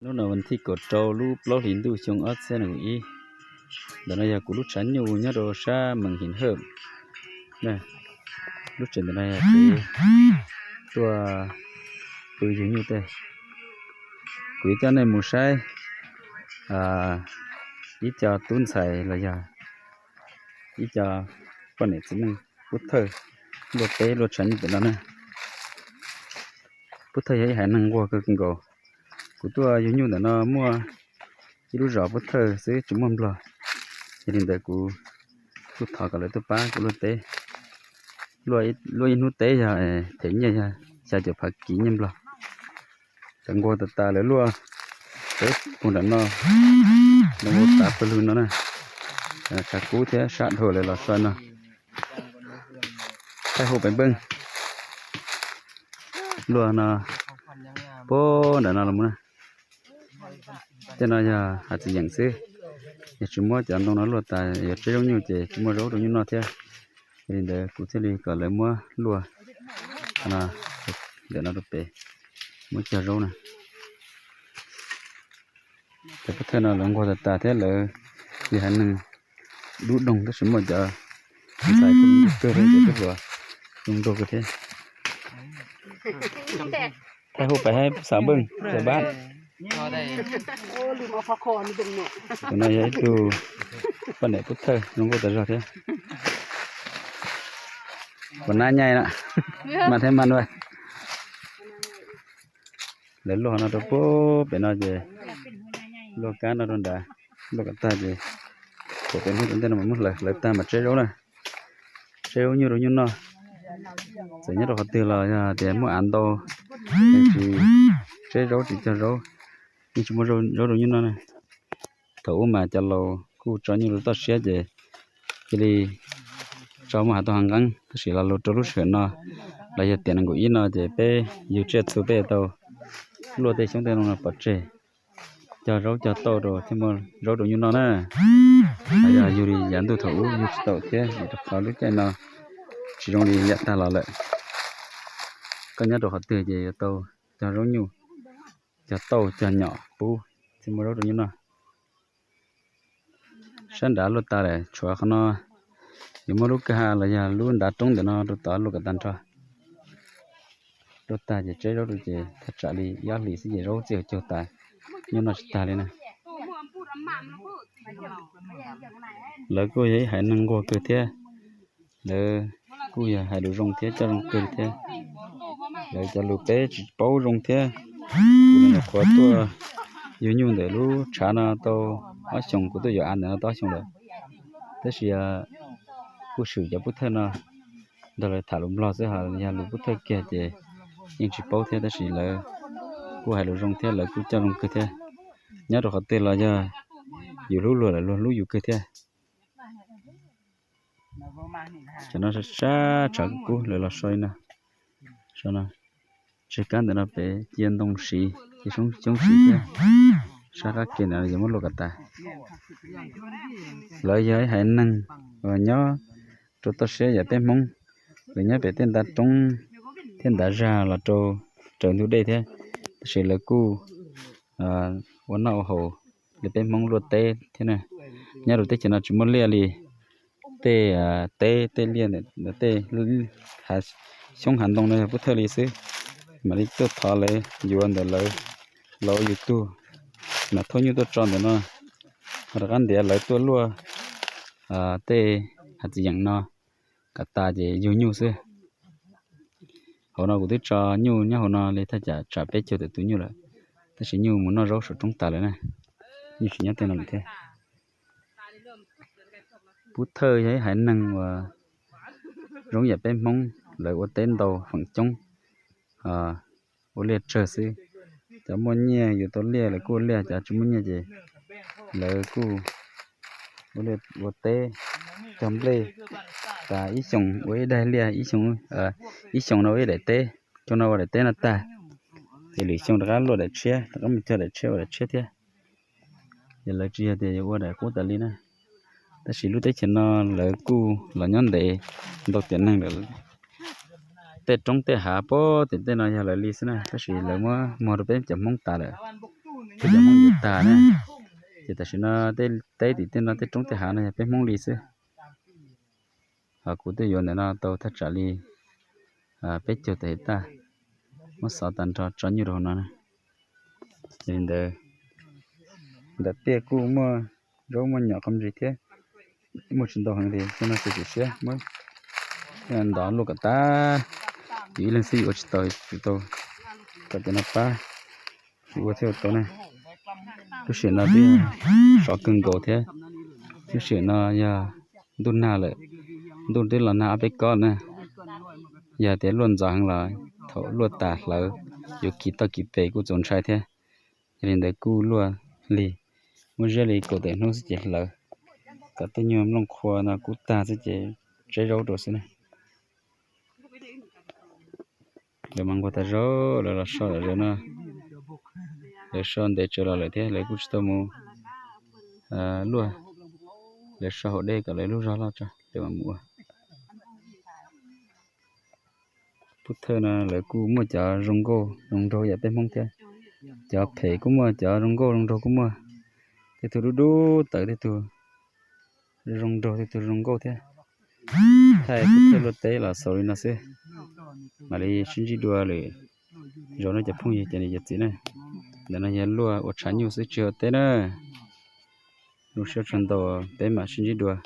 Hnub no vas thib kaum rau lub plaub hlis ntuj xyoo ob txhiab nees nkaum ib. Ntawm no yog kuv lub tshav nyuj nyob rau sab Mees Him Hawj. Lub tsev ntawm no yog tsev tuaj pw yug nyuj tej. Kuv yuav coj nej mus saib ib co tub ntxhais los yog ib co poj niam txiv neej Pub Thawj luaj teb luaj tshav nyuj pem no na. Pub Thawj yog ib haiv neeg nquag kawg nkaus. Kuv tuaj yug nyuj ntawm no muaj ib lub zos Pub Thawj xwb tsis muaj nplog, yog li ntawd kuv kuj thov kom lawv tuaj pab kuv luaj teb. Luaj ib hnub teb yog them nyiaj yog xya caum phav kiv nyiaj nplog. Cov nquag tas tas lawv luaj teb puag nram no, nquag tav pawg lug no na. Tshav kub thiab sab dhau lawv los so no. Thaij hu pem npeej luaj no puag nram no los mus na. Tej no yog hav txiv yeem xwb, yog tsis muab cov ntoo no luaj tas yuav tseb zaub nyuj ces tsis muaj zaub rau nyuj noj thiab. Yog li ntawd kuv thiaj li kom lawv muab luaj no, ntawm no rau pem, muab cog zaub na. Cov Pub Thawj no lawv nquag tas tas thiab lawv yog haiv neeg dub doog tab sis muaj cov ntxhais kuj zoo nraug kawg thiab, cov tub hluas zoo nraug kawg thiab. Thaij hu pem haib xav npeej cov pab. Tus no yog ib tug poj niam Pub Thawj zoo nkauj tas zog thiab. Puas nab nyai na, mas thiab mas nua. Lawv luaj no rau puag pem no ces luaj kab no rau nrad, luaj kom tag ces puag pem hnub tom ntej no mas muab hlawv hlawv tag mas tseb zaub na, tseb zaub nyuj rau nyuj noj. Txawm nyob rau qhov twg los yog tias muaj av ntau, tsis tseb zaub tsis cog zaub, yeej tsis muaj zaub rau nyuj noj na. Thaum ub mas cov laus kuj tso nyuj rau toj siab ces cia li tso muaj hav tau hav nqeeb, tab sis los lus rau lub sij hawm no los yog tiam nees nkaum ib no ces peb yug tsiaj txhu peb tau luaj tej xyoob tej ntoo no pov tseg, cog zaub cog tauj rau thiaj muaj zaub rau nyuj noj na. Los yog yug li yav ntuj thaum ub yug tsis tau thiab vim rau qhov lub caij no tsis zoo li yav tag los lawm. Koj nyob rau qhov twg ces yuav tau cog zaub nyuj, cog tauj cog nyom pub thiaj muaj zaub rau nyuj noj. Sab nrad luaj tas lawm, tshuav qhov no yuav muab lub kwj ha los yog lub ntav roob ntawm no rau tod luaj kom tag nrho. Luaj tag ces tseb zaub rau ces thaj tsam li ib ob hlis xwb ces zaub txij hauv caug tas, nyuj noj tsis tag li na. Lawv kuj yog ib haiv neeg nquag kawg thiab, lawv kuj yog hais lus zoo thiab coj zoo kawg thiab. Lawv cov lus peb tsis paub zoo thiab, kuv nyuam qhuav tuaj yug nyuj ntawm lub tshav no tau ob xyoos, kuv tuaj yuav av ntawm no tau ob xyoos lawm, tab sis kuj swm cov Pub Thawj no nrog lawv tham lus nplog xwb, ho yog lus Pub Thawj kiag ces yeej tsis paub thiab, tab sis lawv kuj hais lus zoo thiab lawv kuj coj zoo kawg thiab. Nyob rau qhov twg los yog yus hlub luag lawm luag hlub yus kawg thiab. Cov no sab tshav kub kub lawv los so li no. Tseg kab ntawm no pem cia ntoo siv, cia xyoob siv thiab. Sab qab ke ntawm no yuav muab luaj kom tas. Lawv yog ib haiv neeg uas nyob rau toj siab yam peb Hmoob, lawv nyob pem tej ntav roob thiab ntav zag los rau raws ntug dej thiab, tab sis lawv kuj ua noj ua haus li peb Hmoob luaj teb thiab na. Nyob rau teb chaws no tsis muaj liaj li, tej teb tej liaj ntawm tej xyoob hav ntoo no yog Pub Thawj li xwb. Mam li tuaj thov lawv yuav ntawm lawv, lawv yus tug mas thauj nyuj tuaj tso ntawm no, ho rov qab ntiav lawv tuaj luaj tej hav txiv yeem no kom tas ces yug nyuj xwb. Hauv no kuv twb tso nyuj nyob hauv no li thaj tsam tsam peb caug tawm tus nyuj lawm, tab sis nyuj mus noj zaub saum roob tas lawm na, nyuj tsis nyob tej no lawm thiab. Pub Thawj yog ib haiv neeg uas zoo yam peb Hmoob, lawv ua teb ntau feem coob, ua liaj tsawg xwb. Cov muaj nyiaj yus tau liaj lawv kuj ua liaj, cov tsis muaj nyiaj ces lawv kuj ua liaj ua teb, cog nplej, tas ib xyoos ua ib daig liaj, ib xyoo, ib xyoos no ua ib daim teb, xyoo no ua daim teb no tag ces lwm xyoo rov qab luaj daim tshiab, rov qab mus cog daim tshiab ua daim tshiab thiab. Ces lawv tsis yog tias yuav ua daim qub tas li na. Tab sis lub teb chaws no lawv kuj los nyob ntev ntau tiam neeg lawm. Tej roob tej hav puag tim tej no yog lawv li xwb na, tab sis lawv muab muag rau peb cov Hmoob tas lawm. Peb cov Hmoob yuav tag na, ces tam sim no tej teb tim tej no tej roob tej hav no yog peb Hmoob li xwb. Ho kuv twb yuav ntawm no tau thaj tsam li peb caug tawm hais tag, muab xov tag nrho tso nyuj rau hauv no na. Yog li ntawd, ntawm tiaj kuj muaj zaub muaj nyom qhov ntsis thiab, muaj tsis ntau heev li, tej no xwb, sim siab muab ntov luaj kom tag. Yus ib leeg xwb yus ua tsis tau, tsum tau kom cov no pab yus ua thiaj ua tau na. Lub sij hawm no twb sov kawg nkaus thiab, lub sij hawm no yog ntuj nag lawm, ntuj twb los nag ob peb kob na. Yog tias luaj ntxov heev los thaum luaj tas hlawv, yuav kiv toj kiv pes kuj txaus ntshai thiab. Yog li ntawd kuj luaj lig, muab ziab li kaum tawm hnub xwb ces hlawv, kom tej nyuag nplooj qhua no kub tag xwb ces tseb zaub rau xwb na. Lawv mas nquag tas zaub, lawv los so lawm zaum no, lawv so ntev tsawv los lawm thiab lawv kuj tsis tau mus luaj, lawv so hauv dej kom lawv lub zog loj tso lawv mam mus ua. Pub thawj no lawv kuj muaj cov zoo nkauj zoo nraug yam peb Hmoob thiab, cov phem kuj muaj, cov zoo nkauj zoo nraug kuj muaj, tej tug dub dub tawv, tej tug zoo nraug, tej tug zoo nkauj thiab. Thaij pub thawj luaj teb los xaus li no xwb, mam li sib ntsib dua lwm zaus no cov phooj ywg cov niam cov txiv na. Ntawm no yog luaj ua tshav nyuj xwb tsis ua teb na. Zoo siab tsaug ntau, peb mam sib ntsib dua.